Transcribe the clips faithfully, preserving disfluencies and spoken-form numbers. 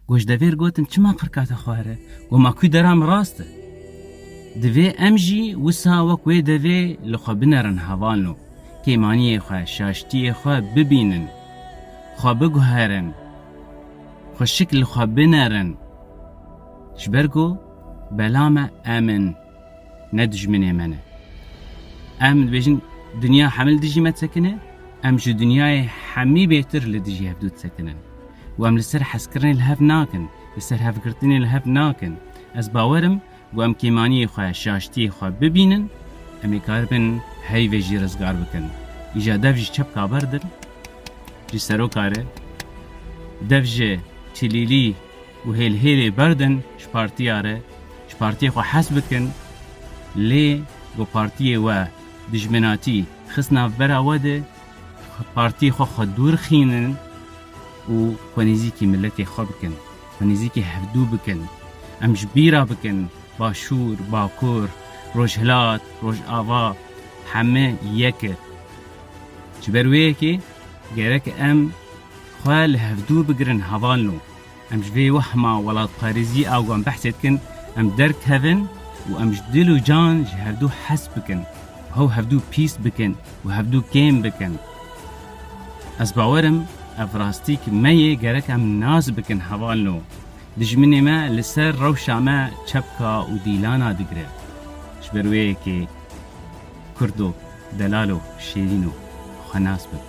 Go ji devê re gotin, çima qirka te xwar e? Go ma ku dera min rast e? Divê em jî wisa wek wê devê li xwe binerin hevalno. Kêmaniyê xwe, şaştiyê xwe bibînin. Xwe biguherin. Xwe şikl xwe binerin. Ji ber ku bela me em in. Ne dijminê me ne. Em dibêjin, dinya hemî li dijî me disekine, em ji dinyayê hemî bêtir li dijî hevdû disekinin. Û em li ser hezkirinê li hev nakin, li ser hevgirtinê li hev nakin. Ez bawer im, ku em kêmaniyê xwe, şaştiyê xwe bibînin, em ê karibin heyvê jî rizgar bikin. Îja dev ji çepka berdin, ji seroka re, dev ji çilîlî û hêlhêlê berdin ji partiya re, ji partiyê xwe hez bikin, lê ku partiyê we dijminatî xist navbera we de, partiyê xwe xwe dûr xînin û xwe nêzîkî miletê xwe bikin, xwe nêzîkî hevdû bikin. Em ji bîra bikin, Başûr, Bakur, Rojhilat, Rojava, heme yek e. Ji ber wê yekê gerek em xwe li hevdû bigirin hevalno. Em ji vê wehma welatparêzî a wan behsê dikin, em derkevin û em ji dil û can ji hevdû hez bikin, hew hevdû pîs bikin û hevdû kêm bikin. Ez bawer im ev rastîk me yê gerek em nas bikin hevalno. Dijminê me li ser rewşa me çepka û dîlana digire. Ji ber wê yekê Kurdo, delalo, şêrîno, xwe nas bin.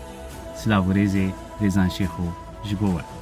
Silav û rêzê Rêzan Şêxo ji bo we.